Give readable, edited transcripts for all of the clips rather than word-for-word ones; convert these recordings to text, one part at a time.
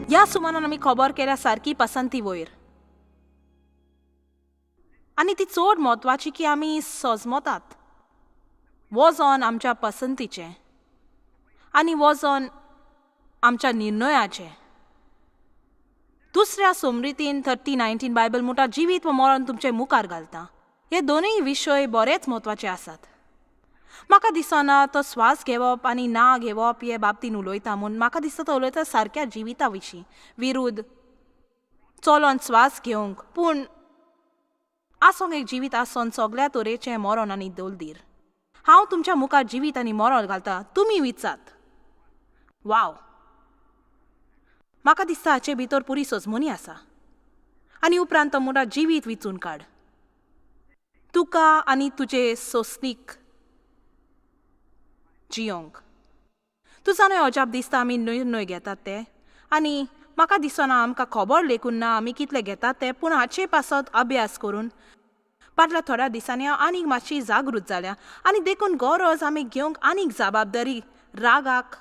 ह्या सुमानान आमी खबर केल्या सारकी पसंती वयर आनी ती चड म्हत्वाची की आमी सजमतात वजन आमच्या पसंतीचें आनी वजन आमच्या निर्णयाचें. दुसऱ्या समृतीन 30:19 बायबल म्हणटा, जिवीत व मरण तुमचे मुखार घालता. हे दोनूय विशय बरेच म्हत्वाचे आसात. म्हाका दिसना तो स्वास घेवप आनी ना घेवप हे बाबतीन उलयता म्हूण. म्हाका दिसता तो उलयता सारक्या जिविता विशीं विरुद्ध चलोन स्वास घेवंक, पूण आसोंक एक जिवीत आसोन सगल्या तरेचें मरण आनी दलदीर. हांव तुमच्या मुखार जिवीत आनी मरण घालता, तुमी विचात. वाव, म्हाका दिसता हाचे भितर पुरी सजमनी आसा. आनी उपरांत तो म्हणटा, जिवीत विचून काड, तुका आनी तुजे सोंसणीक जियोंक. तूं जाणा अजाप दिसता आमी निर्णय घेतात ते, आनी म्हाका दिसना आमकां खबर लेखून ना आमी कितले घेतात ते. पूण हाचे पासत अभ्यास करून फाटल्या थोड्या दिसांनी हांव आनीक मातशी जागृत जाल्या आनी देखून गरज आमी घेवंक आनीक जबाबदारी रागाक,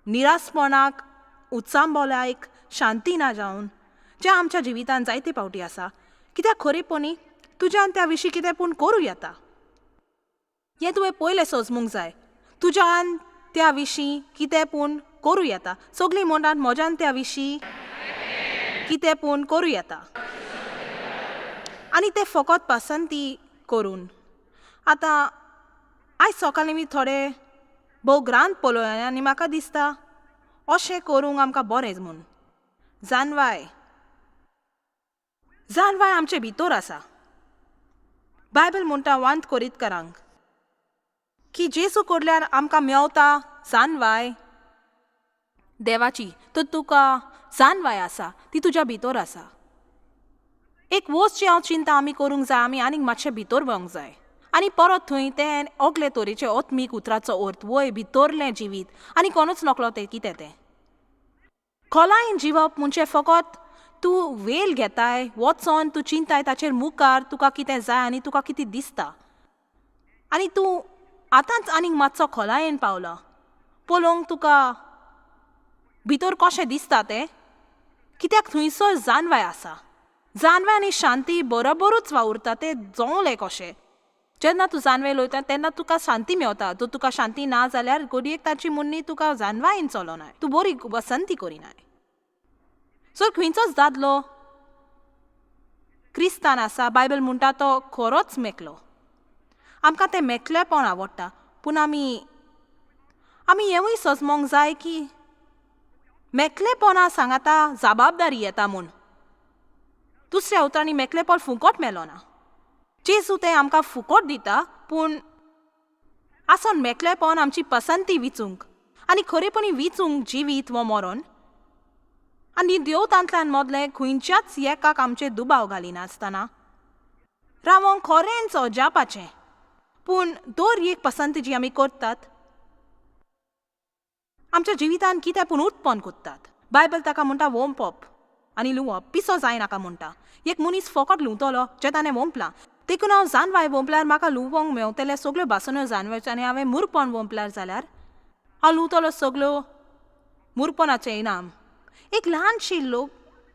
निरासपणाक, उचांबोलायक शांती ना जावन जें आमच्या जिवितांत जायते फावटी आसा. कित्याक खरेपणी तुज्यान त्या विशीं कितें पूण करूं येता हें तुवें पयलें सजमूंक जाय. तुज्यान त्या विशीं कितें पूण करूं येता. सगळीं म्हणटात म्हज्यान त्या विशीं कितें पूण करूं येता, आनी तें फकत पसंती करून. आतां आयज सकाळीं मी थोडे भोव ग्रांत पळोवया आनी म्हाका दिसता अशें करूंक आमकां बरें म्हूण. जानवाय, जानवाय आमचे भितर आसा. बायबल म्हणटा वांत करीत करांक की जेजू कडल्यान आमकां मेवता जानवाय देवाची. तर तुका जानवाय आसा, ती तुज्या भितर आसा. एक वस्त जी हांव चिंता आमी करूंक जाय, आमी आनीक मातशें भितर वोंक जाय आनी परत थंय तें अगले तरेचें आत्मीक उतराचो अर्थ वय भितरलें जिवीत आनी कोणूच नकळो तें कितें तें. खोलायेन जिवप म्हणजे फकत तूं वेल घेताय वचोन तूं चिंताय ताचेर मुखार तुका कितें जाय आनी तुका कितें दिसता, आनी तूं आतांच आनीक मातसो खोलायेन पावला पळोवंक तुका भितर कशें दिसता तें, कित्याक थंयसर जानवाय आसा. जानवाय आनी शांती बरोबरूच वावुरता. तें जोंवलें कशें, जेन्ना तूं जानवें लोयता तेन्ना तुका शांती मेवता. तर तुका शांती ना जाल्यार घडयेक ताची मुन्नी तुका जानवायेन चलोनाय, तूं बरी वसंती करिनाय. सो खंयचोच दादलो क्रिस्तान आसा, बायबल म्हणटा तो खरोच मेकलो. आमकां तें मेकलेपण आवडटा, पूण आमी आमी हेंवूय सजमोंक जाय की मेकलेपणा सांगाता जबाबदारी येता म्हूण. दुसऱ्या उतरांनी मेकलेपण फुकट मेलोना. जेजू तें आमकां फुकट दिता, पूण आसोन मेकलेपण आमची पसंती विचूंक आनी खरेपणी विचूंक जिवीत वो मरण. आनी देव तांतल्यान मदलें खंयच्याच एकाक आमचे दुबाव घालिनासतना रावोंक खरेंच अजापाचें. पूण दर एक पसंती जी आमी करतात आमच्या जिवितान कितें पूण उत्पन्न करतात. बायबल ताका म्हणटा वोंपप आनी लुंवप, पिसो जायनाका म्हणटा. एक मनीस फकत लुंवतलो जें ताणें वोंपलां. देखून हांव जानवाय वोंपल्यार म्हाका लुंवोंक मेवतले सगल्यो बासन्यो जानवायच्यो, आनी हांवें मुरपण वोंपल्यार जाल्यार हांव लुंवतलो सगल्यो मुरपणाचें इनाम. एक ल्हानशी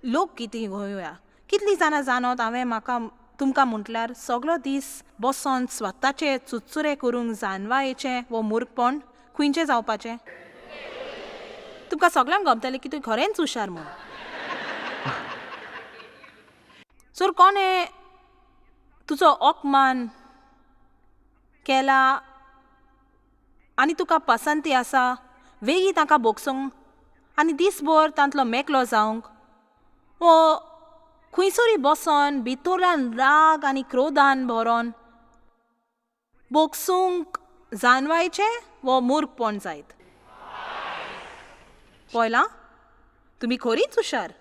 लोकगीत घेवया. कितलीं जाणां जाणत हांवें म्हाका तुमकां म्हटल्यार सगलो दीस बसोन स्वताचे चुरचुरे करूंक जानवायेचें वो मुरपण खंयचें जावपाचें? तुमकां सगल्यांक गमतलें की तूं खरेंच हुशार म्हूण. सर कोणें तुजो अपमान केला आनी तुका पसंती आसा वेगीं तांकां भोगसूंक आनी दीसभर तांतलो मेकलो जावंक, वो खंयसरूय बसोन भितरल्यान राग आनी क्रोधान भरोन भोगसूंक जानवायचें वो मूर्खपण जायत? पळयलां, तुमी खरीच हुशार.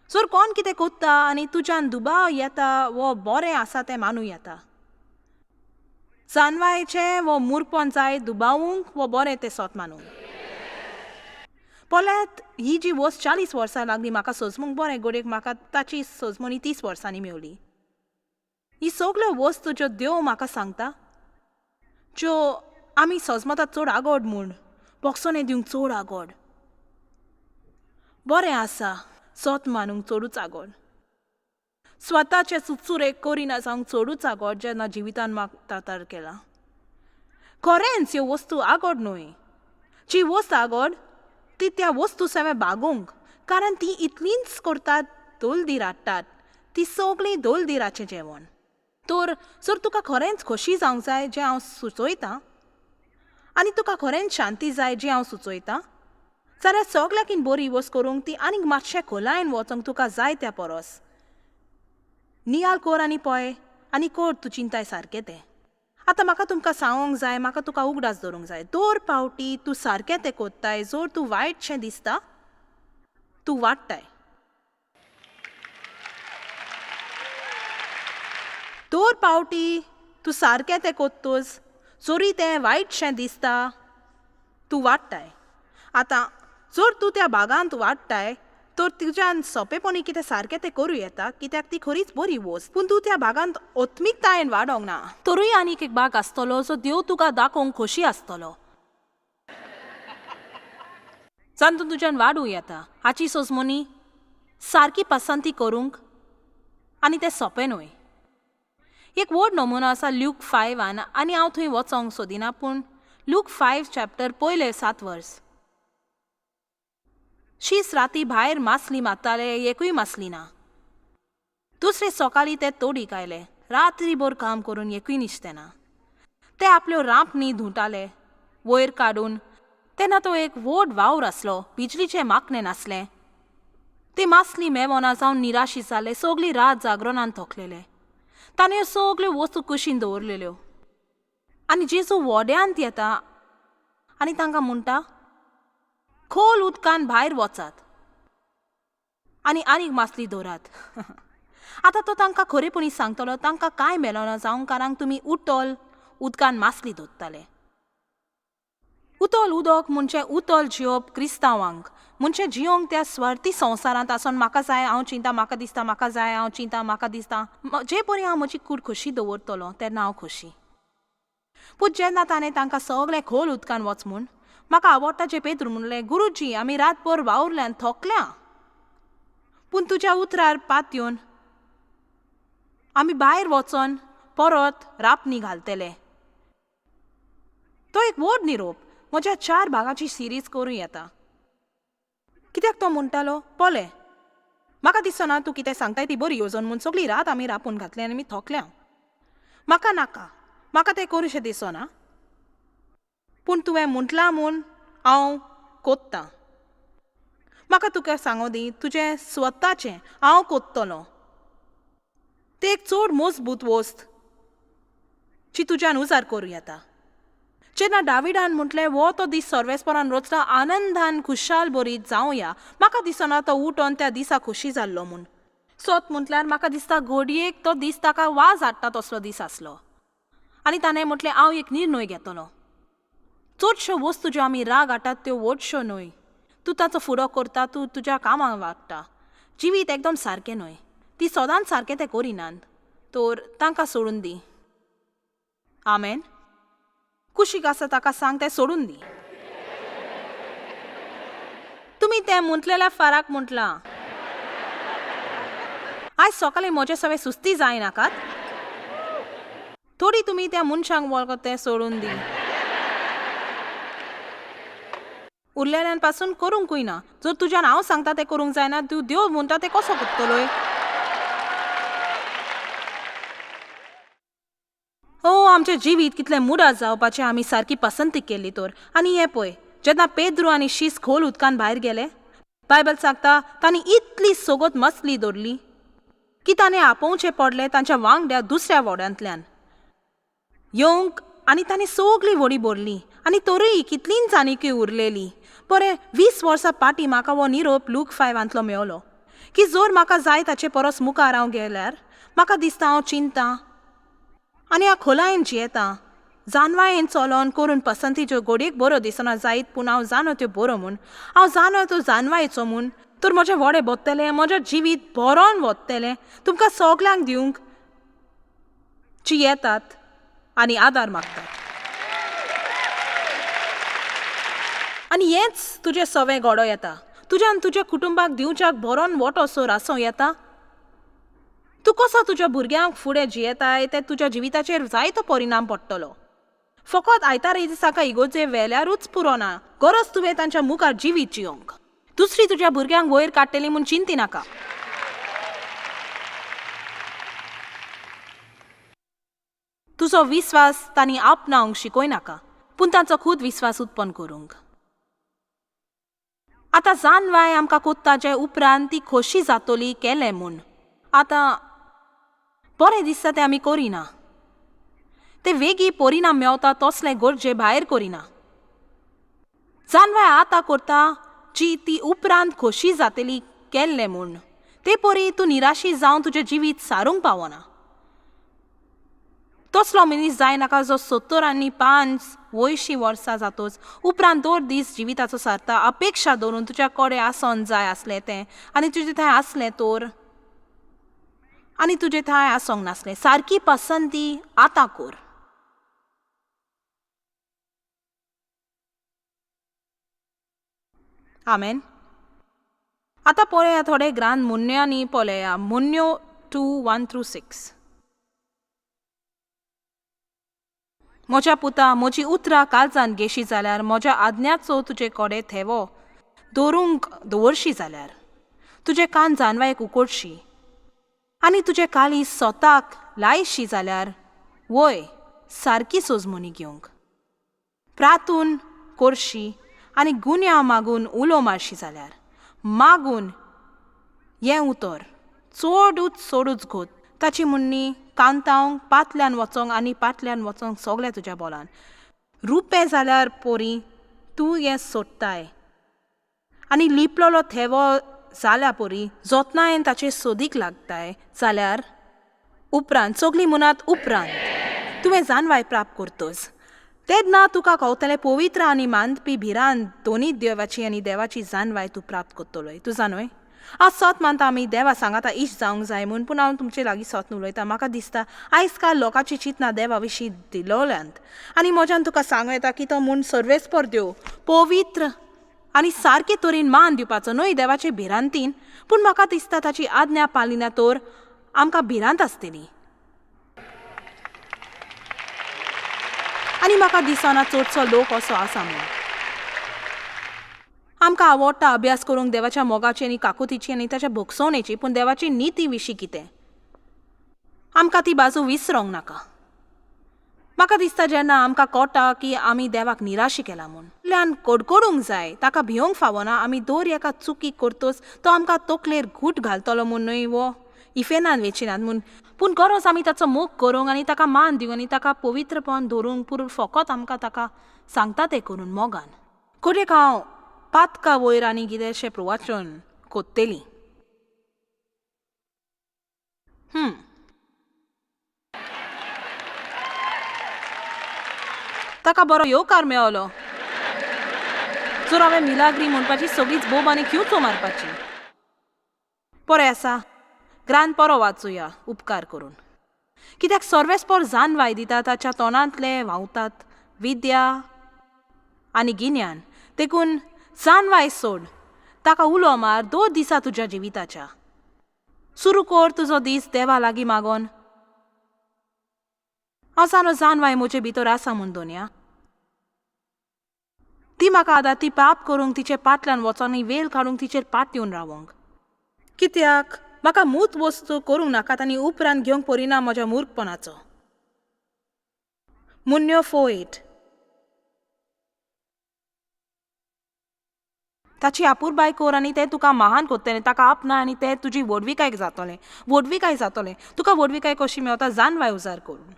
सर कोण कितें कोत्ता आनी तुज्यान दुबाव येता वो बरें आसा तें मानूं येता. जानवायचें वो मूर्खपण जाय दुबावूंक वो बरें तें सोत मानूंक. पळयात, ही जी वस्त 40 वर्सां लागली म्हाका सोजमूंक, बरें घडयेक म्हाका ताची सोजमणी 30 वर्सांनी मेवली. ही सगल्यो वस्तू ज्यो देव म्हाका सांगता, ज्यो आमी सजमतात चड आगोड म्हूण, बोगसोने दिवंक चड आगोड. बरें आसा सोत मानूंक चडूच आगोड स्वताचे सुचुरे करिना जावंक चडूच आगोड जेन्ना जिवितान म्हाका तातार केला. खरेंच ह्यो वस्तू आगोड न्हय. जी वस्त आगोड ती त्या वस्तू सवें बागोवंक, कारण ती इतलींच करतात दोलदीर हाडटात ती सगळीं दोलदिराचें जेवण. तर जर तुका खरेंच खोशी जावंक जाय जें हांव सुचयतां आनी तुका खरेंच शांती जाय जी हांव सुचयतां जाल्यार सगळ्याकीन बरी वस्त करूंक ती आनीक मातशें खोलायेन वचोंक तुका जाय त्या परस नियाळ कर आनी पळय आनी कर तूं चिंताय सारकें तें. आतां म्हाका तुमकां सांगोंक जाय, म्हाका तुका उगडास दवरूंक जाय, दर पावटी तूं सारकें तें कोत्ताय जर तूं वायटशें दिसता तूं वाडटाय. दर पावटी तूं सारकें तें कोत्तोच जरी तें वायटशें दिसता तूं वाडटाय. आतां जर तूं त्या भागांत वाडटाय तर तुज्यान सोंपेपणी कितें सारकें तें करूं येता, कित्याक ती खरीच बरी वस्त. पूण तूं त्या भागांत आत्मिकतायेन वाडोंक ना तरूय आनीक एक भाग आसतलो जो देव तुका दाखोवंक खोशी आसतलो, जातूंत तुज्यान वाडूं येता. हाची सोजमणी सारकी पसंती करूंक आनी तें सोंपें न्हय. एक व्हड नमुनो आसा ल्यूक 5 आनी हांव थंय वचोंक सोदिना, पूण ल्यूक 5 चॅप्टर पयले 7 वर्स. शीस राती भायर मासली मारताले, एकूय मासली ना. दुसरे सकाळीं ते तोडीक आयले, रात्रीभर काम करून एकूय निसतें ना. ते आपल्यो रांपणी धुंवताले वयर काडून. तेन्ना तो एक व्हड वावर आसलो, बिजलीचें माकणें नासलें. ते मासली मेवना जावन निराशी जाले, सगळी रात जागरणान थकलेले. ताणें सगल्यो वस्तू कुशीन दवरलेल्यो. आनी जेजू व्हड्यांत येता आनी तांकां म्हणटा, खोल उदकान भायर वचात आनी आनीक मासली दवरात. आतां तो तांकां खरेपणी सांगतलो, तांकां कांय मेळना जावंक, कारण तुमी उटल उदकान मासली दवरताले. उतल उदक म्हणजे उतल जियोप क्रिस्तांवांक, म्हणजे जियोंक त्या स्वार्थी संवसारांत आसून म्हाका जाय हांव चिंता, म्हाका दिसता म्हाका जाय हांव चिंता, म्हाका दिसता जे परी हांव म्हजी कूड खोशी दवरतलो तेन्ना हांव खोशी. पूण जेन्ना ताणें तांकां सगळें खोल उदकान वच म्हूण, म्हाका आवडटा जे पेद्रू म्हणलें, गुरुजी आमी रातभर वावुरल्यान थकल्या, पूण तुज्या उतरार पात येवन आमी भायर वचोन परत रापणी घालतले. तो एक व्हड निरोप म्हज्या 4 भागाची सिरीज करूं येता. कित्याक तो म्हणटालो, पळय म्हाका दिसना तूं कितें सांगताय ती बरी येवजण म्हूण, सगळी रात आमी रापून घातली आनी आमी थकल्या, म्हाका नाका, म्हाका तें करूंशें दिसना, पूण तुवें म्हटलां म्हूण हांव कोत्तां. म्हाका तुका सांगो दी तुजें स्वताचें हांव कोत्तलो. तें एक चड मजबूत वस्त जी तुज्यान उजार करूं येता. जेन्ना डाविडान म्हटलें, हो तो दीस सर्वेस्परान रचला, आनंदान खुशाल बरीत जावया, म्हाका दिसना तो उठोन त्या दिसा खोशी जाल्लो म्हूण. सोत म्हटल्यार म्हाका दिसता घडयेक तो दीस ताका वाज हाडटा तसलो दीस आसलो. आनी ताणें म्हटलें, हांव एक निर्णय घेतलो. चडश्यो वस्तू ज्यो आमी राग हाडटात त्यो व्हडश्यो न्हय. तूं ताचो फुडो करता, तूं तुज्या कामाक वागता. जिवीत एकदम सारकें न्हय, ती सदांच सारकें तें करिनात, तर तांकां सोडून दी. आमेन. कुशीक आसा ताका सांग तें सोडून दी. तुमी तें म्हटलेल्या फाराक म्हटलां. आयज सकाळीं म्हजे सगळे सुस्ती जायनाकात. थोडी तुमी त्या मनशांक वळखत तें सोडून दी. उरलेल्यान पासून करूंकूय ना. जर तुज्यान हांव सांगता तें करूंक जायना, तूं देव म्हणटा तें कसो करतलोय? ओ आमचें जिवीत कितलें मुडास जावपाचें आमी सारकी पसंती केल्ली तर. आनी हें पळय, जेन्ना पेद्रू आनी शीस खोल उदकान भायर गेले, बायबल सांगता तांणी इतली सोगोत मसली दवरली की ताणें आपोवचें पडलें तांच्या वांगड्या दुसऱ्या वड्यांतल्यान येवंक, आनी तांणी सगळी व्हडी भरली आनी तरूय कितलींच आनीकय उरलेली. बरें 20 वर्सां फाटीं म्हाका हो निरोप लूक 5 मेवलो की जर म्हाका जाय ताचे परस मुखार हांव गेल्यार म्हाका दिसता हांव चिंता आनी हांव खोलायेन जियेता, जानवायेन चलोन करून पसंती ज्यो घडयेक बरो दिसना जायत, पूण हांव जाणो त्यो बरो म्हूण, हांव जाणो त्यो जानवायेचो म्हूण, तर म्हजें व्हडें भरतलें, म्हजें जिवीत बरोन वतलें तुमकां सगल्यांक दिवंक जी येतात आनी आदार मागतात. आनी हेंच तुजें सवें घडो येता. तुज्यान तुज्या कुटुंबाक दिवच्याक बरोन वोटो सोर आसूं येता. तूं कसो तुज्या भुरग्यांक फुडें जियेताय तें तुज्या जिविताचेर जायतो परिणाम पडटलो. फकत आयतारा दिसाका इगोर्जे वेल्यारूच पुरो ना, गरज तुवें तांच्या मुखार जिवीत जियोंक. दुसरी तुज्या भुरग्यांक वयर काडटली म्हूण चिंती नाका. तुजो विस्वास तांणी आपणावंक शिकय नाका, पूण तांचो खूद विस्वास उत्पन्न करूंक. आतां जानवाय आमकां कोत्ता जे उपरांत ती खोशी जातली केलें म्हूण. आतां बरें दिसता तें आमी करिना, ते वेगीं परिणाम मेवता तसलें गरजे भायर करिना. जानवाय आतां करता जी ती उपरांत खोशी जातली केल्लें म्हूण, ते परी तूं निराशी जावन तुजें जिवीत सारूंक पावना. तसलो मनीस जायनाका जो 70 आनी 5 वयशीं वर्सां जातोच उपरांत दर दीस जिविताचो सारता अपेक्षा दवरून तुज्या कडेन आसोन जाय आसलें तें आनी तुजें थंय आसलें तर आनी तुजें थंय आसोंक नासलें. सारकी पसंती आतां कर. आमेन. आतां पळया थोडे ग्रांत मुन्यांनी पळया. मुन्यो 2:1-6. म्हज्या पुता, म्हजी उतरां काळजान घेशी जाल्यार, म्हज्या आज्ञाचो तुजे कडेन थेवो दवरूंक दवरशी जाल्यार, तुजे कान जानवायक उकोडशी आनी तुजे काळी सोताक लायशी जाल्यार, वय सारकी सोजमणी घेवंक प्रातून करशी आनी गुन्यांव मागून उलो मारशी जाल्यार, मागून हें उतर चडूच चडूच घोत ताची म्हणणी कांतावंक पातल्यान वचोंक आनी पाटल्यान वचोंक सगळें तुज्या बोलान. रुपें जाल्यार पोरी तूं हें सोदताय आनी लिपलोलो थेवो जाल्या पोरी जतनायेन ताचे सोदीक लागताय जाल्यार, उपरांत सगळीं मुनात उपरांत तुवें जानवाय प्राप्त करतोच तेन्ना तुका कवतलें पवित्र आनी मानपी भिरांत दोनी देवाची आनी देवाची जानवाय तूं प्राप्त करतलोय. तूं जाणोय आज सोत मानता आमी देवा सांगाता इश्ट जावंक जाय म्हूण, पूण हांव तुमचे लागीं सोत उलयता. म्हाका दिसता आयज काल लोकांची चिंतना देवा विशीं दिलोल्यांत आनी म्हज्यान तुका सांगू येता की तो म्हूण सर्वेस्पर देव पवित्र आनी सारके तरेन मान दिवपाचो न्हय देवाचे भिरांतीन, पूण म्हाका दिसता ताची आज्ञा पालिना तर आमकां भिरांत आसतली. आनी म्हाका दिसना चडसो लोक असो आसा म्हूण. आमकां आवडटा अभ्यास करूंक देवाच्या मोगाची आनी काकुतीची आनी ताच्या भोगसवणेची, पूण देवाची निती विशीं कितें आमकां ती बाजू विसरोंक नाका. म्हाका दिसता जेन्ना आमकां कळटा की आमी देवाक निराशी केला म्हूण ल्यान कडकडूंक जाय, ताका भियोंक फावना. आमी दर एका चुकी करतोच तो आमकां तकलेर घूट घालतलो म्हूण न्हय, वो इफेनान वेचिनात म्हूण, पूण गरज आमी ताचो मोग करूंक आनी ताका मान दिवंक आनी ताका पवित्रपण दवरूंक पूण फकत आमकां ताका सांगता तें करून मोगान. कोडेक हांव पातका वयर आनी कितेंशें प्रवाचन कोत्तेली. ताका बरो येवकार मेवलो. जर हांवें मिलाग्री म्हणपाची सगळीच बोब आनी क्यूचो मारपाची. बरें आसा, ग्रांत परो वाचुया उपकार करून. कित्याक सर्वेस्पर जानवाय दिता ताच्या तोंडांतले व्हांवतात विद्या आनी गिन्यान, देखून जानवाय सोड, ताका उलो मार 2 दिसा तुज्या जिविताच्या. सुरू कर तुजो दीस देवा लागीं मागोन. हांव जाणो जानवाय म्हजे भितर आसा म्हूण दोनया. ती म्हाका आदार ती पाप करूंक तिचे पाटल्यान वचोन आनी वेल काडूंक तिचेर पाट येवन रावोंक. कित्याक म्हाका मूत वस्तू करूंक नाकात आनी उपरांत घेवंक परिणाम म्हज्या मूर्खपणाचो. मुन्यो 4:8. ताची आपुरबाय कर आनी तें तुका महान करतलें. ताका आपणाय आनी तें तुजी व्हडविकाय जातलें. व्हडविकाय जातलें. तुका व्हडविकाय कशी मेवता? जानवाय उजार करून.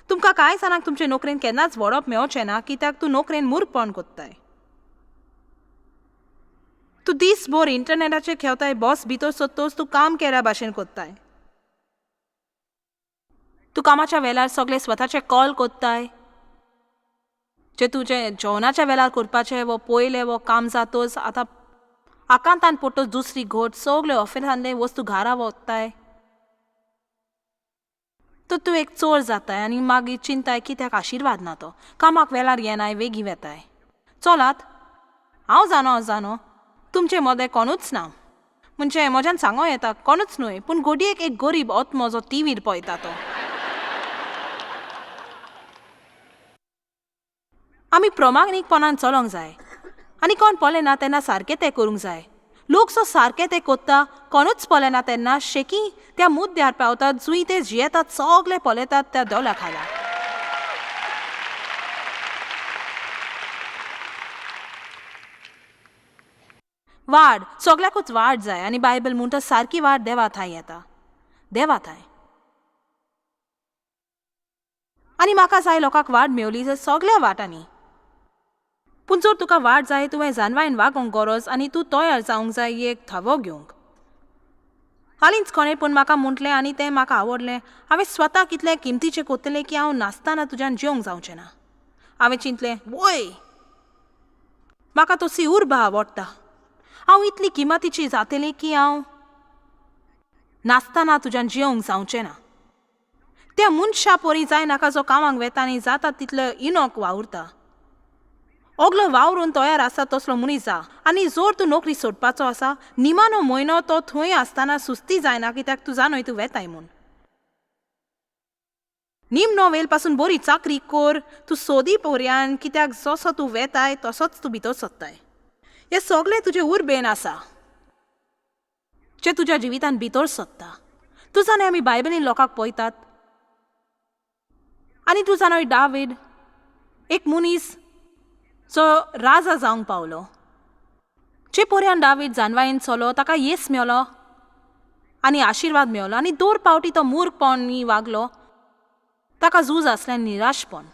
तुमकां कांय जाणांक तुमचे नोकरेन केन्नाच व्हडप मेवचें ना, कित्याक तूं नोकरेन मूर्खपण कोत्ताय. तूं दीसभर इंटरनॅटाचेर खेळताय, बॉस भितर सोदतोच तूं काम केल्या भाशेन कोत्ताय. तूं कामाच्या वेळार सगळे स्वताचे कॉल कोत्ताय, जे तुजें जेवणाच्या वेळार करपाचें वो पयलें वो काम जातोच आतां आकांतान पडटोच दुसरी घट सगळे ऑफिसांतले वस्तू घरा वताय. तर तूं एक चोर जाताय आनी मागीर चिंताय कित्याक आशिर्वाद ना तो. कामाक वेळार येनाय, वेगीं वेताय. चलात, हांव जाणो हांव जाणो तुमचे मदें कोणूच ना. म्हणजे म्हज्यान सांगो येता कोणूच न्हय, पूण घडयेक एक गरीब आत्मो जो टिवीर पळयता तो. आमी प्रमाणीकपणान चलोंक जाय आनी कोण पळयना तेन्ना सारकें तें करूंक जाय. लोक सो सारकें तें कोत्ता, कोणूच पळयना तेन्ना शेकी त्या मुद्द्यार पावतात जुंय ते जियेतात, सगळे पळयतात त्या दोला खाला. वाड सगळ्याकूच वाड जाय आनी बायबल म्हणटा सारकी वाड देवा थांय येता, देवा थांय. आनी म्हाका जाय लोकांक वाड मेवली जाल्यार सगळ्या वाटांनी. पूण जर तुका वाड जाय तुवें जानवायन वागोवंक गरज आनी तूं तयार जावंक जाय एक थावो घेवंक. हालींच कोणें पूण म्हाका म्हटलें आनी तें म्हाका आवडलें, हांवें स्वताक इतलें किमतीचें कोत्तलें की हांव नासतना तुज्यान जेवंक जावचें ना. हांवें चिंतलें, वय म्हाका तशी उर्बा आवडटा, हांव इतली किमतीची जातली की हांव नासतना तुज्यान जेवंक जावचें ना. त्या मनशा परी जायनाका जो कामाक वेता आनी जाता तितलो इनोक वावुरता, ओगलो वावरून तयार आसा तसलो मनीस जा. आनी जर तूं नोकरी सोडपाचो आसा निमानो म्हयनो तो थंय आसतना सुस्ती जायना कित्याक तूं जाणय तूं वेताय म्हूण. निमणो वेल पासून बरी चाकरी कर तूं सोदी पोरयान कित्याक जसो तूं वेताय तसोच तूं भितर सोदताय. हें सगळें तुजें उर्बेन आसा जें तुज्या जिवितान भितर सोदता. तूं जाणा आमी बायबलीन लोकांक पळयतात आनी तूं जाणा दावीद एक मनीस जो राजा जावंक पावलो. जे पोरयान दावीद जानवायेन चलो ताका येस मेवलो आनी आशिर्वाद मेवलो आनी दोर पावटी तो मूर्खपणी वागलो, ताका झूज आसलें निराशपण.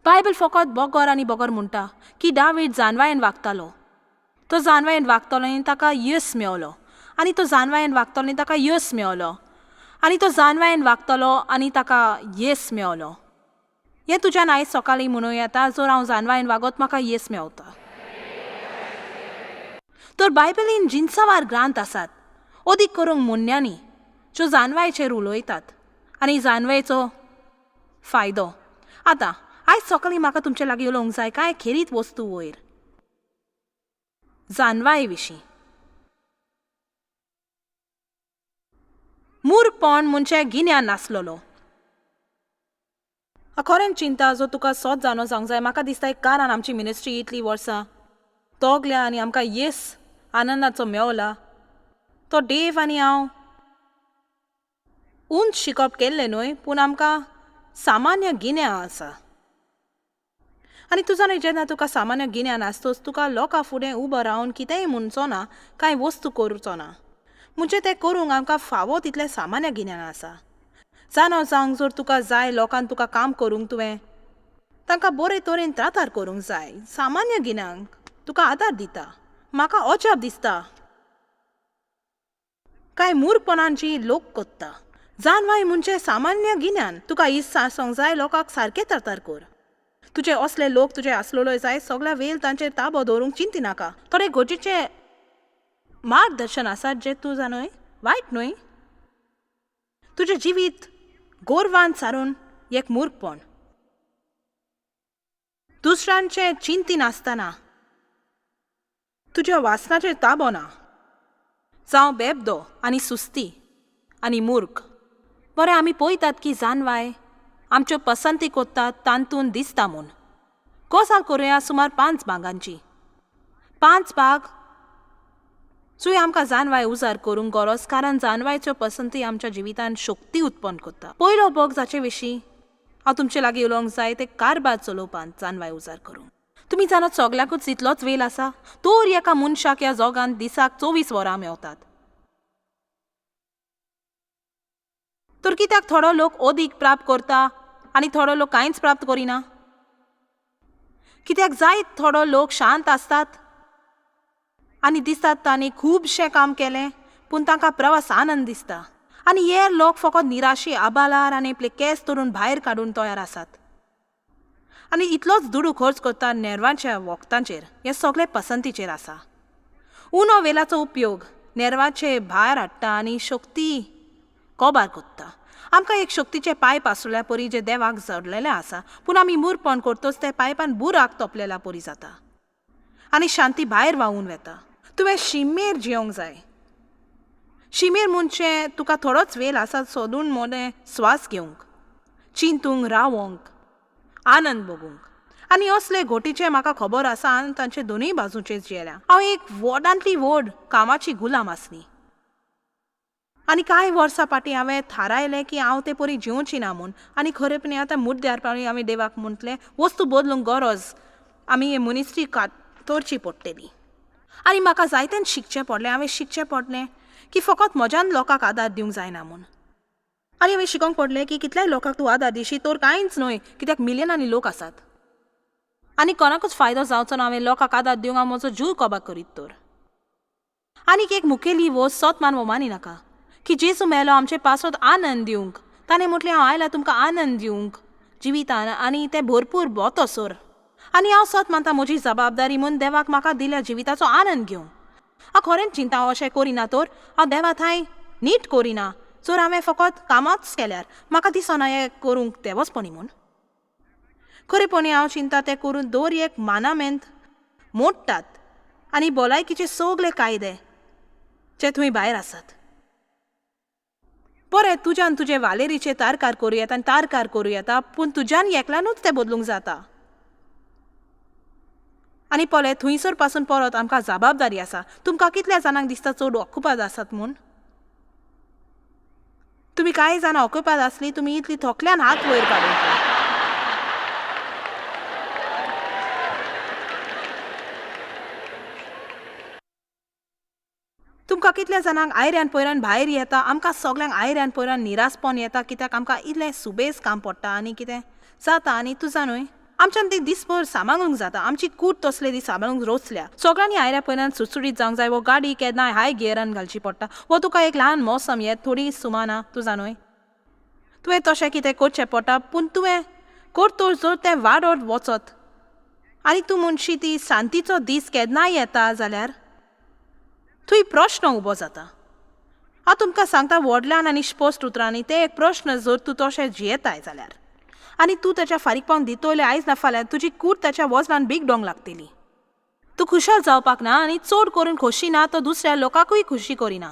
बायबल फकत बोगर आनी बोगर म्हणटा की दावीद जानवायेन वागतालो, तो जानवायेन वागतालो आनी ताका येस मेवलो, आनी तो जानवायेन वागतालो आनी ताका येस मेवलो, आनी तो जानवायेन वागतालो आनी ताका येस मेवलो. हें तुज्यान आयज सकाळीं म्हणूं येता, जर हांव जानवायेन वागत म्हाका येस मेवता. तर बायबलीन जिनसावार ग्रांथ आसात अदीक करूंक मुन्यांनी ज्यो जानवायचेर उलयतात आनी जानवायचो फायदो. आतां आयज सकाळीं म्हाका तुमचे लागीं उलोवंक जाय कांय खेरीत वस्तू वयर जानवाये विशीं. मूर्खपण म्हणजे गिन्यान नासलेलो. खरें चिंता जो तुका सोद जाणो जावंक जाय. म्हाका दिसता एक कारण आमची मिनिस्ट्री इतली वर्सां तोगल्या आनी आमकां येस आनंदाचो मेवला तो देव आनी हांव उंच शिकप केल्लें न्हय, पूण आमकां सामान्य गिन्यान आसा. आनी तूं जाणा जेन्ना तुका सामान्य गिन्यान आसतच तुका लोकां फुडें उबो रावन कितेंय म्हणचो ना, कांय वस्तू करचो ना. म्हणजे तें करूंक आमकां फावो तितलें सामान्य गिन्यान आसा. जाणो जावंक जर तुका जाय लोकांक तुका काम करूंक तुवें तांकां बरे तरेन त्रातार करूंक जाय. सामान्य गिन्यान तुका आदार दिता. म्हाका अजाप दिसता कांय मूर्खपणांची लोक कोत्ता. जानवाय म्हणजे सामान्य गिन्यान तुका इत्सा आसूंक जाय लोकांक सारकें त्रातार कर. तुजे असले लोक तुजे आसलेलो जाय सगळ्या वेळ तांचेर ताबो दवरूंक चिंती नाका. थोडे गरजेचे मार्गदर्शन आसात जे तूं जाणय वायट न्हय. तुजें जिवीत गोरवान सारून एक मूर्खपण. दुसऱ्यांचें चिंती नासतना तुज्या वासनाचेर ताबो ना. जावं बेबदो आनी सुस्ती आनी मूर्ख. बरें आमी पळयतात की जानवाय आमच्यो पसंती कोत्तात तांतून दिसता म्हूण. गजाल करुया सुमार 5 भागांची. 5 भाग जुंय आमकां जानवाय उजार करूंक गरज, कारण जानवायच्यो पसंती आमच्या जिवितान शक्ती उत्पन्न करता. पयलो भोग जाचे विशीं हांव तुमचे लागीं उलोवंक जाय ते कारबार चलोवपांत जानवाय उजार करूंक. तुमी जाणात सगळ्यांकूच इतलोच वेळ आसा तर एका मनशाक ह्या जोगान दिसाक 24 वरां मेवतात. तर कित्याक थोडो लोक अदीक प्राप्त करता आनी थोडो लोक कांयच प्राप्त करिना? कित्याक जायत थोडो लोक शांत आसतात आनी दिसतात तांणी खुबशें काम केलें पूण तांकां प्रवास आनंद दिसता, आनी हे लोक फकत निराशी आबालार आनी आपले केंस धरून भायर काडून तयार आसात आनी इतलोच दुडू खर्च करता नेरवांच्या वखदांचेर. हें सगळें पसंतीचेर आसा. उणो वेलाचो उपयोग नेरवाचे भायर हाडटा आनी शक्ती कोबार कोत्ता. आमकां एक शक्तीचें पायप आसल्या परी जें देवाक जोडलेलें आसा, पूण आमी मूर्खपण करतच तें पायपान बुराक तोपलेल्या परी जाता. आनी शांती भायर व्हांवून वेता. तुवें शिमेर जियोंक जाय. शिमेर म्हणजे तुका थोडोच वेळ आसा सोदून मोने स्वास घेवंक, चिंतूंक, रावोंक, आनंद भोगूंक. आनी असले घोटीचे म्हाका खबर आसा आनी तांचे दोनूय बाजूचेर जियेल्या. हांव एक व्हडांतली व्हड कामाची गुलाम आसली आनी कांय वर्सां फाटीं हांवें थारायलें की हांव ते परी जिवची ना म्हूण. आनी खरेपणी आतां मुद्द्यार पावली हांवें देवाक म्हटलें वस्तू बदलूंक गरज, आमी हे मनीसची कातरची पडटली. आनी म्हाका जायतें शिकचें पडलें. हांवें शिकचें पडलें की फकत म्हज्यान लोकांक आदार दिवंक जायना म्हूण. आनी हांवें शिकोंक पडलें की कितल्याय लोकांक तूं आदार दिशी तर कांयच न्हय, कित्याक मिलियनांनी लोक आसात आनी कोणाकूच फायदो जावचो ना हांवें लोकांक आदार दिवंक हांव म्हजो जीव कबार करीत तर. आनीक एक मुखेली वस्त सत मान मानी नाका की जेजू मेलो आमचे पासत आनंद दिवंक. ताणें म्हटलें हांव आयला तुमकां आनंद दिवंक जिवितान आनी तें भरपूर बोतो सर. आनी हांव सत मानता म्हजी जबाबदारी म्हूण देवाक म्हाका दिल्या जिविताचो आनंद घेवंक. हांव खरेंच चिंता हांव अशें करिना तर हांव देवा थांय नीट करिना. जर हांवें फकत कामाच केल्यार म्हाका दिसना हें करूंक देवसपणी म्हूण. खरेपणी हांव चिंता तें करून दर एक मानामेंत मोडटात आनी भलायकीचे सगळे कायदे जे थंय भायर आसात. बरें, तुज्यान तुजे वालेरीचे तारकार करूं येता आनी तारकार करूं येता, पूण तुज्यान एकल्यानूच तें बदलूंक जाता. आनी पळय थंयसर पासून परत आमकां जबाबदारी आसा. तुमकां कितल्या जाणांक दिसता चड ऑक्युपाद आसात म्हूण? तुमी कांय जाणां ऑक्युपाद आसली तुमी इतली थोकल्यान हात वयर काडूंक. तुमकां कितल्या जाणांक आयऱ्यान पयऱ्यान भायर येता? आमकां सगल्यांक आयऱ्यान पयऱ्यान निरासपण येता कित्याक आमकां इतलें सुबेज काम पडटा आनी कितें जाता. आनी तुजा न्हय आमच्यान ती दीसभर सांबाळूंक जाता. आमची कूड तसले दीस सांबाळूंक रोचल्या. सगळ्यांनी आयऱ्या पयऱ्यान सुटसुटीत जावंक जाय. वो गाडी केन्नाय हाय गियरान घालची पडटा वो तुका एक ल्हान मोसम येत थोडी सुमाना तुजा न्हय तुवें तशें कितें करचें पडटा. पूण तुवें करतोर जर तें वाडत वचत आनी तूं म्हणशी ती शांतीचो दीस केन्नाय येता जाल्यार थंय प्रश्न उबो जाता. हांव तुमकां सांगता व्हडल्यान आनी स्पश्ट उतरांनी ते एक प्रश्न जर तूं तशें जियेताय जाल्यार आनी तूं ताच्या फारीकपण दितले आयज ना फाल्यां तुजी कूड ताच्या वजनान बिगडोंक लागतली. तूं खुशाल जावपाक ना आनी चड करून खोशी ना तो दुसऱ्या लोकांकूय खोशी करिना.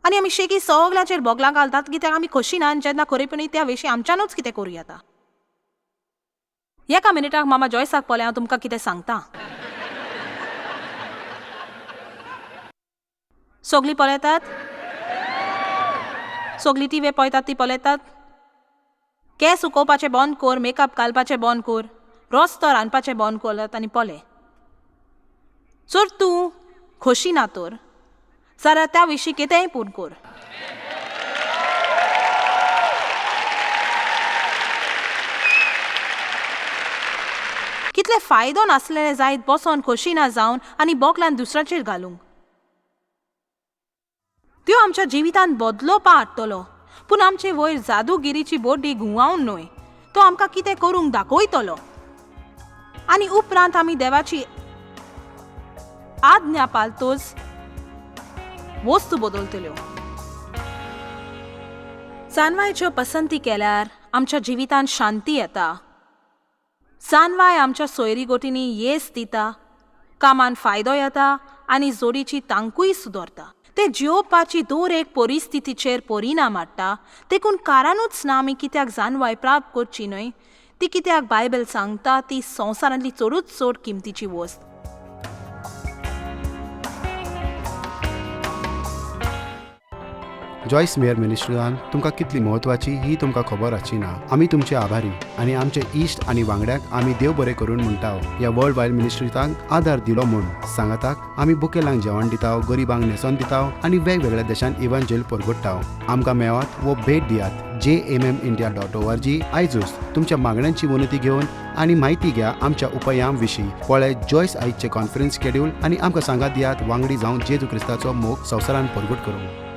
आनी आमी शेकी सगळ्यांचेर बोगलां घालतात कित्याक आमी खोशी ना आनी जेन्ना खरेपणी त्या विशीं आमच्यानूच कितें करूं येता. एका मिनिटाक मामा जॉयसाक पळय हांव तुमकां कितें सांगता. सगळीं पळयतात, सगळीं टिवी पळयतात ती पळयतात. केंस सुकोवपाचें बंद कर, मेकअप घालपाचें बंद कर, रस्तो रांदपाचें बंद कर आनी पळय. जर तूं खोशी ना तर जाल्यार त्या विशीं कितेंय पूण कर. कितले फायदो नासलेले जायत बसोन खोशी ना जावन आनी बोगलान दुसऱ्याचेर घालूंक. त्यो आमच्या जिवितांत बदलोवपा हाडटलो पूण आमचे वयर जादूगिरीची बोडी घुंवावन न्हय. तो आमकां कितें करूंक दाखयतलो आनी उपरांत आमी देवाची आज्ञा पालतोच वस्तू बदलतल्यो. जानवायच्यो पसंती केल्यार आमच्या जिवितांत शांती येता. जानवाय आमच्या सोयरीगोटींनी येस दिता, कामान फायदो येता आनी जोडीची तांकूय सुदरता. ते जियोवपाची दर एक परिस्थितीचेर परिणाम हाडटा. देखून कारणूच ना आमी कित्याक जानवाय प्राप्त करची न्हय. ती कित्याक बायबल सांगता ती संवसारांतली चडूच चड किमतीची वस्त. जॉयस मेयर मिनिस्ट्रीन तुमकां कितली म्हत्वाची ही तुमकां खबर आसची ना. आमी तुमचे आभारी आनी आमचे इश्ट आनी वांगड्यांक आमी देव बरें करून म्हणटा ह्या वर्ल्ड वायड मिनिस्ट्रीतांक आदार दिलो म्हूण. सांगाताक आमी बुकेलांक जेवण दिता, गरिबांक न्हेसोन दिता आनी वेगवेगळ्या देशांत इव्हांजेल परगट्टा. आमकां मेळात वो भेट दियात jmmindia.org आयजूच तुमच्या मागण्यांची विनंती घेवन आनी म्हायती घ्या आमच्या उपायां विशीं. पळय जॉयस आयचे कॉन्फरन्स शेड्यूल आनी आमकां सांगात दियात वांगडी जावन जेजू क्रिस्ताचो मोग संवसारान परगट करूंक.